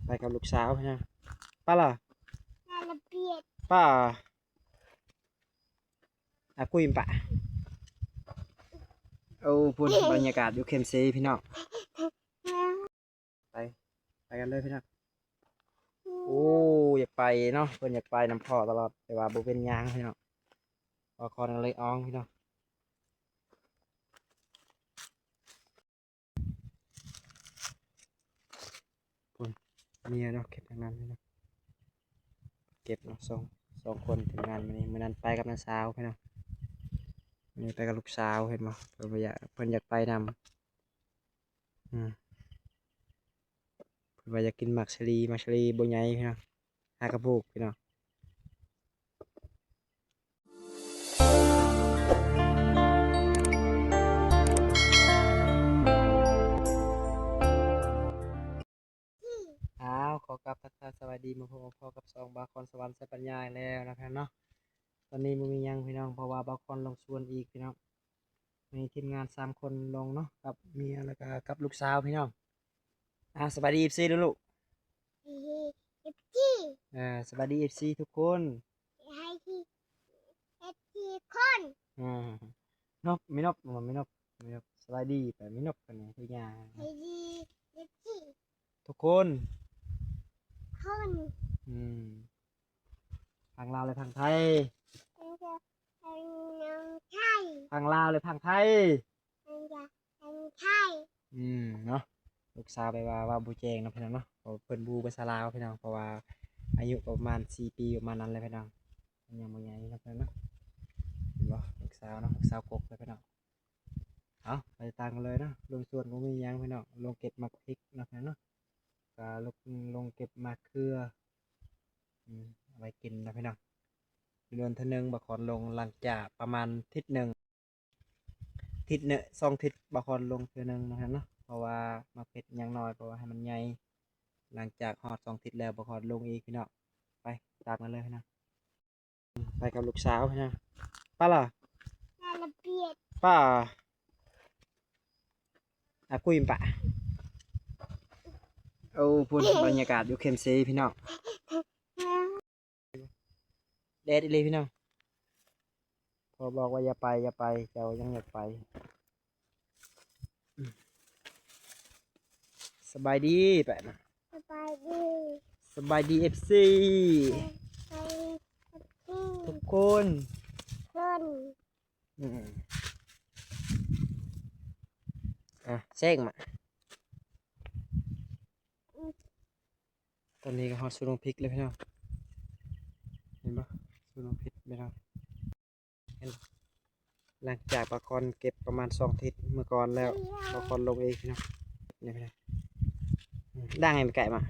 ໄປກັບລູກສາວພີ່ນ້ອງ. ປະລະ ປະລະເປດ ປະ ອາ ກຸຍປະ. ໂອ້ ພຸ້ນ ບັນຍາກາດຢູ່ເຂັມເຊພີ່ນ້ອງ. ໄປ ໄປກັນເລີຍພີ່ນ້ອງ. ໂອ້ ຢາກໄປເນາະ ເພິ່ນຢາກໄປນຳພໍ່ຕະຫຼອດ ແຕ່ວ່າບໍ່ເປັນຫຍັງພີ່ນ້ອງ ບໍ່ຂໍນະເລີຍອອງພີ່ນ້ອງ. ພຸ້ນ ເມຍເນາະ ເກັບທາງນັ້ນເນາະ ເກັບເນາະ ສອງ ສອງຄົນທີມງານມື້ນີ້. ມື້ນັ້ນໄປກັບນ້າສາວພີ່ນ້ອງ ມື້ນີ້ໄປກັບລູກສາວ ເຫັນບໍ່ ເພິ່ນວ່າຢາກ ເພິ່ນຢາກໄປນຳ. ອືມ ເພິ່ນວ່າຢາກກິນໝາກສາລີ ໝາກສາລີບໍ່ໃຫຍ່ພີ່ນ້ອງ ຫາກະປູກພີ່ນ້ອງ. ອ້າວ ຂໍກາບທັກທາຍສະບາຍດີ ມາພົບມາພໍ້ກັບຊ່ອງບ່າວຄອນສະຫວັນໄຊປັນຍາອີກແລ້ວນະພີ່ນ້ອງເນາະ. ຕອນນີ້ບໍ່ມີຫຍັງພີ່ນ້ອງ ເພາະວ່າບ່າວຄອນລົງສວນອີກພີ່ນ້ອງ. ມີທີມງານສາມຄົນລົງເນາະ ກັບເມຍ ແລ້ວກະກັບລູກສາວພີ່ນ້ອງ. ອ່າ ສະບາຍດີເອັຟຊີດູລູກ. ເອັຟຊີ ເອີ ສະບາຍດີເອັຟຊີທຸກຄົນ ສະບາຍດີເອັຟຊີທຸກຄົນ. ອືມ ນົບ ມີນົບ ມີນົບ ມີນົບ. ສະບາຍດີໄປ ມີນົບກັນນີ້ຄືຫຍັງ ສະບາຍດີເອັຟຊີທຸກຄົນ ຄົນ. ອືມ ທັງລາວ ແລະ ທັງໄທ ທັງລາວ ແລະ ທັງໄທ ທັງໄທ. ອືມ ເນາະ ລູກສາວແບບວ່າເວົ້າບໍ່ແຈ້ງເນາະພີ່ນ້ອງເນາະ ເພາະເພິ່ນບໍ່ຮູ້ພາສາລາວພີ່ນ້ອງ ເພາະວ່າອາຍຸກໍປະມານສີ່ປີ ປະມານນັ້ນແຫຼະພີ່ນ້ອງ ຍັງບໍ່ໃຫຍ່ເນາະພີ່ນ້ອງເນາະ. ເຫັນບໍ່ ລູກສາວເນາະ ລູກສາວກົກເລີຍພີ່ນ້ອງ. ເອົາ ໄປຕາມກັນເລີຍເນາະ. ລົງສວນບໍ່ມີຫຍັງພີ່ນ້ອງ ລົງເກັບໝາກພິກເນາະພີ່ນ້ອງເນາະ ກະລົງ ລົງເກັບໝາກເຂືອ ອືມ ເອົາໄວ້ກິນເນາະພີ່ນ້ອງ. ເດືອນເທື່ອໜຶ່ງບ່າວຄອນລົງ ຫຼັງຈາກປະມານທິດໜຶ່ງ ທິດໜຶ່ງ ສອງທິດບ່າວຄອນລົງເທື່ອໜຶ່ງເນາະພີ່ນ້ອງເນາະ ເພາະວ່າໝາກເຜັດຍັງນ້ອຍ ເພາະວ່າໃຫ້ມັນໃຫຍ່. ຫຼັງຈາກຮອດສອງທິດແລ້ວ ບ່າວຄອນລົງອີກພີ່ນ້ອງ. ໄປ ຕາມກັນເລີຍພີ່ນ້ອງ. ໄປກັບລູກສາວພີ່ນ້ອງ. ປະລະ ປະລະເປດ ປະ ອາ ກຸຍປະ. ໂອ້ ພຸ້ນ ບັນຍາກາດຢູ່ເຂັມເຊພີ່ນ້ອງ. ແດດອີ່ຫຼີພີ່ນ້ອງ ພໍ່ບອກວ່າຢ່າໄປ ຢ່າໄປ ເຈົ້າຍັງຢາກໄປ. ສະບາຍດີປະນະ ສະບາຍດີ ສະບາຍດີເອັຟຊີ ສະບາຍດີເອັຟຊີທຸກຄົນ ຄົນ. ອືມ ອ່ະ ແຊງມາ. ຕອນນີ້ກໍຮອດສວນໝາກພິກແລ້ວພີ່ນ້ອງ ເຫັນບໍ່ ສວນໝາກພິກພີ່ນ້ອງ ເຫັນບໍ່? ຫຼັງຈາກບ່າວຄອນເກັບປະມານສອງທິດເມື່ອກ່ອນແລ້ວ ບ່າວຄອນລົງເອງພີ່ນ້ອງ. ນີ້ພີ່ນ້ອງ ອືມ ດັງໃຫ້ມັນໃກ້ມາ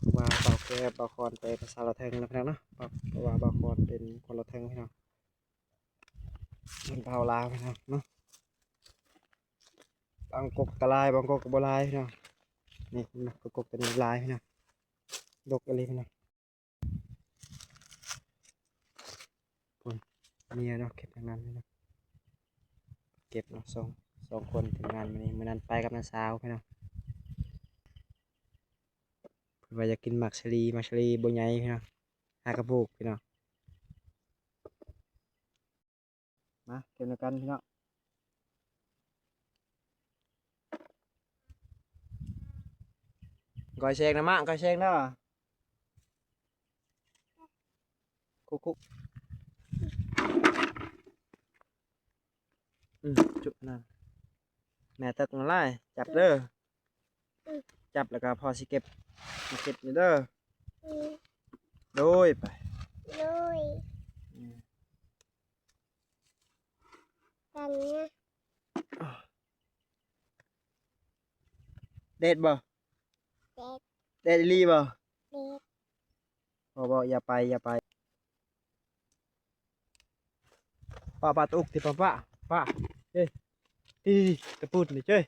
ເພາະວ່າບ່າວແກ້ວ ບ່າວຄອນໄປພາສາລາວເທິງແລ້ວພີ່ນ້ອງເນາະ ເພາະວ່າບ່າວຄອນເປັນຄົນລາວເທິງພີ່ນ້ອງ. ຊົນເຜົ່າລາວພີ່ນ້ອງເນາະ ບາງກົກກໍຫຼາຍ ບາງກົກກໍບໍ່ຫຼາຍພີ່ນ້ອງ. ນີ້ເຫັນບໍ່ ກົກໂຕນີ້ຫຼາຍພີ່ນ້ອງ ດົກອີ່ຫຼີພີ່ນ້ອງ. ພຸ້ນ ເມຍເນາະ ເກັບທາງນັ້ນພີ່ນ້ອງ ເກັບເນາະ ສອງ ສອງຄົນທີມງານມື້ນີ້. ມື້ນັ້ນໄປກັບນ້າສາວພີ່ນ້ອງ ເພິ່ນວ່າຢາກກິນໝາກສາລີ ໝາກສາລີບໍ່ໃຫຍ່ພີ່ນ້ອງ ຫາກະປູກພີ່ນ້ອງ. ມາເກັບນຳກັນພີ່ນ້ອງ. ກ້ອຍແຊງນະ ມາ ກ້ອຍແຊງເດີ. ຄຸກໆ ອືມ ຈຸນັ້ນ ແມ່ຕັກນ້ຳລາຍ ຈັບເດີ. ອືມ ຈັບແລ້ວກໍພໍ່ຊິເກັບ ເກັບນີ້ເດີ. ອືມ ໂດຍ ໄປ ໂດຍ. ອືມ ຕອນນີ້ ແດດບໍ່? ແດດ ແດດອີ່ຫຼີບໍ່? ແດດ ບໍ່ ບໍ່ ຢ່າໄປ ຢ່າໄປ. ປະ ປະ ຕະອຸກຕິ ປະ ປະ ປະ ເອີ ຕິ ຕະປູນນີ້ເຈ້ຍ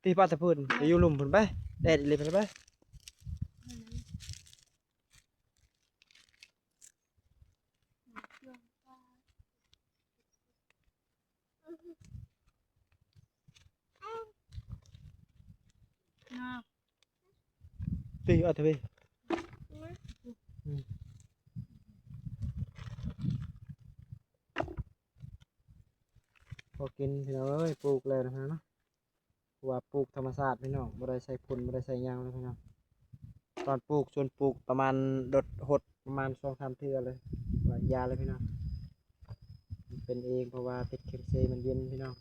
ຕິ ປະ ຕະປູນ ໄປຢູ່ລຸ່ມພຸ້ນໄປ ແດດອີ່ຫຼີພຸ້ນໄປ. ເນາະ ຕິ ເອົາເຖາະເວີຍ ອືມ ພໍກິນພີ່ນ້ອງເອີຍ ປູກແລ້ວນະເນາະ ເພາະວ່າປູກທຳມະຊາດພີ່ນ້ອງ ບໍ່ໄດ້ໃສ່ຝຸ່ນ ບໍ່ໄດ້ໃສ່ຫຍັງເລີຍພີ່ນ້ອງ. ຕອນປູກ ສວນປູກປະມານ ລົດຫົດປະມານສອງສາມເທື່ອເລີຍ ວ່າຢາເລີຍພີ່ນ້ອງ ມັນເປັນເອງ ເພາະວ່າຕິດເຂັມເຊ ມັນເຢັນພີ່ນ້ອງ.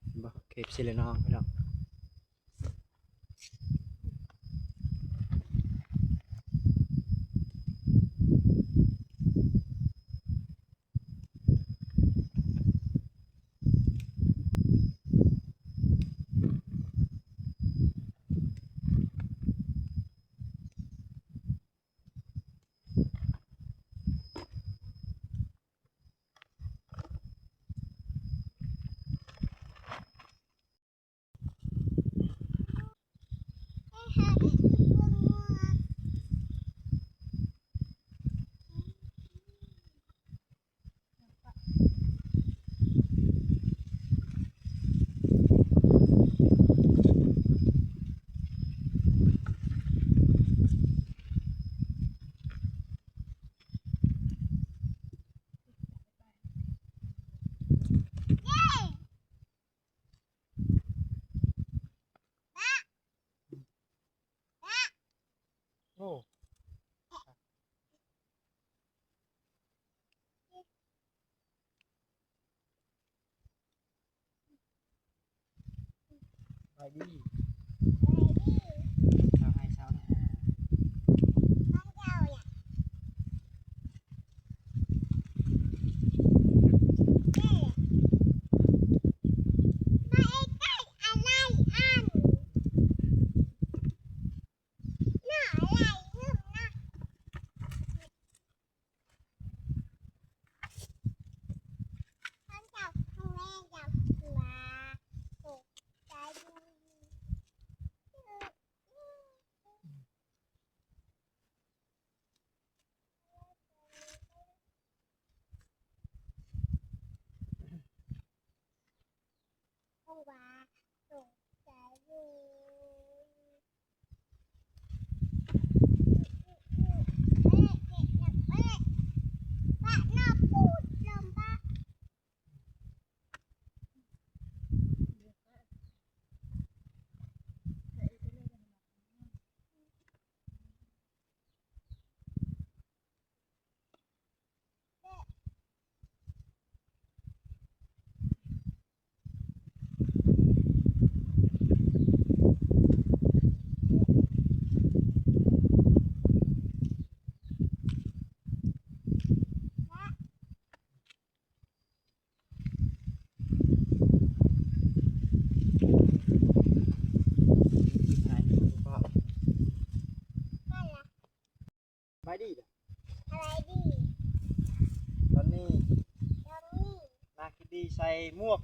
ເຫັນບໍ່ ເຄເອັຟຊີ ລະນ້ອງພີ່ນ້ອງ. ໂອ້ ສະບາຍດີ ຊາວໄຮ່ຊາວນາ ສະບາຍດີເດີ ສະບາຍດີ ຕອນນີ້ ຕອນນີ້ ນາຄິດດີໃສ່ໝວກ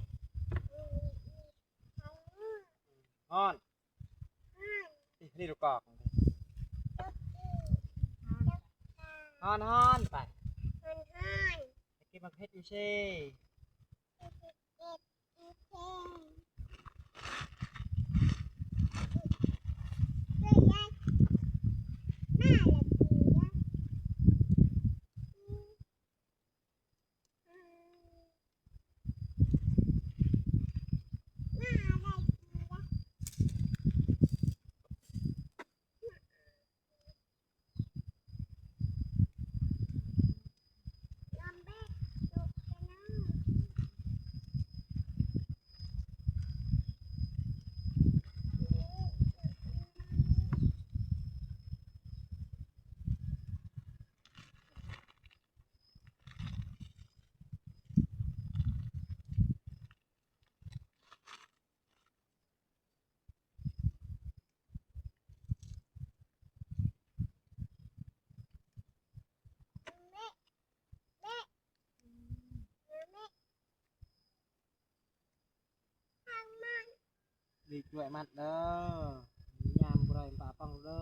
ຮ້ອນ ຮ້ອນ ນີ້ລູກກອກ ຮ້ອນໆ ໄປ ຮ້ອນໆ ໄປເກັບໝາກເຜັດຢູ່ເຊ.ດີກລ້ວຍມັດເດີ ຍ່າງບໍ່ໄດ້ປາປ້ອງເດີ.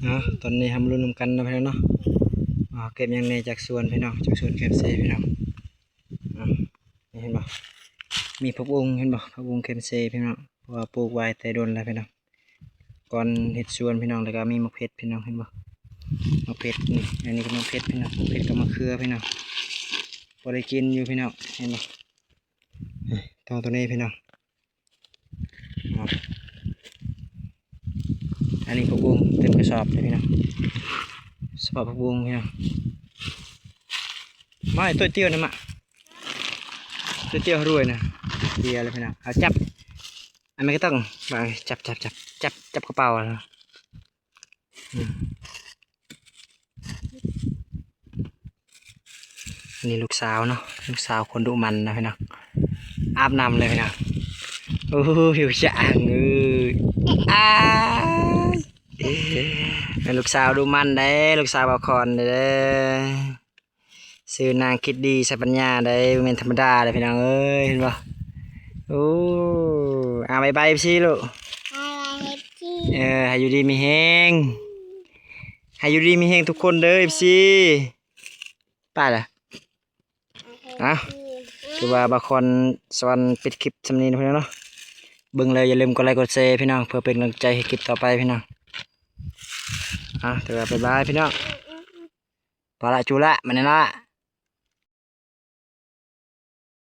ເນາະ ຕອນນີ້ເຮົາມາລຸ້ນນຳກັນເນາະພີ່ນ້ອງເນາະ ວ່າເກັບຫຍັງແດ່ຈາກສວນພີ່ນ້ອງ ຈາກສວນແຄມເຊພີ່ນ້ອງ. ນີ້ເຫັນບໍ່ ມີຜັກບຸ້ງ ເຫັນບໍ່ ຜັກບຸ້ງແຄມເຊພີ່ນ້ອງ ເພາະວ່າປູກໄວ້ແຕ່ດົນແລ້ວພີ່ນ້ອງ ກ່ອນເຮັດສວນພີ່ນ້ອງ. ແລ້ວກໍມີໝາກເຜັດພີ່ນ້ອງ ເຫັນບໍ່ ໝາກເຜັດນີ້ ອັນນີ້ກໍໝາກເຜັດພີ່ນ້ອງ ໝາກເຜັດກັບມະເຂືອພີ່ນ້ອງ ພໍໄດ້ກິນຢູ່ພີ່ນ້ອງ ເຫັນບໍ່. ນີ້ ຕ້ອງໂຕນີ້ພີ່ນ້ອງ ອັນນີ້ຜັກບຸ້ງເຕັມກະສອບເລີຍພີ່ນ້ອງ ສະເພາະຜັກບຸ້ງພີ່ນ້ອງ. ມາໄອ້ຕົວຕຽວນະ ມາ ຕົວຕຽວຮວຍນະ ເດຍເລີຍພີ່ນ້ອງ. ເອົາຈັບ ອັນນີ້ກໍຕ້ອງ ຈັບ ຈັບ ຈັບ ຈັບ ຈັບກະເປົາ. ອືມ ອັນນີ້ລູກສາວເນາະ ລູກສາວຄົນດຸໝັ່ນນະພີ່ນ້ອງ ອາບນ້ຳເລີຍພີ່ນ້ອງ. ໂອ້ ຜິວຈາງເອີຍ ອ້າຍ ແມ່ນລູກສາວດຸໝັ່ນເດ້ ລູກສາວບ່າວຄອນເດ້. ຊື່ນາງຄິດດີ ໄຊປັນຍາໄດ໋ ບໍ່ແມ່ນທຳມະດາເດ້ພີ່ນ້ອງເອີຍ ເຫັນບໍ່. ໂອ້ ອາ ບາຍບາຍເອັຟຊີລູກ ບາຍບາຍເອັຟຊີ ເອີ ໃຫ້ຢູ່ດີມີແຮງ ໃຫ້ຢູ່ດີມີແຮງທຸກຄົນເດີເອັຟຊີ. ໄປລະ ອ່ະ ຖືວ່າບ່າວຄອນສະຫວັນປິດຄລິບຊ່ຳນີ້ນະພີ່ນ້ອງເນາະ. ເບິ່ງແລ້ວຢ່າລືມກົດໄລກົດແຊພີ່ນ້ອງ ເພື່ອເປັນກຳລັງໃຈໃຫ້ຄລິບຕໍ່ໄປພີ່ນ້ອງ. ອ່ະ ຖືວ່າບາຍບາຍພີ່ນ້ອງ ພໍລະ ຈູລະ ມານີ້ລະ.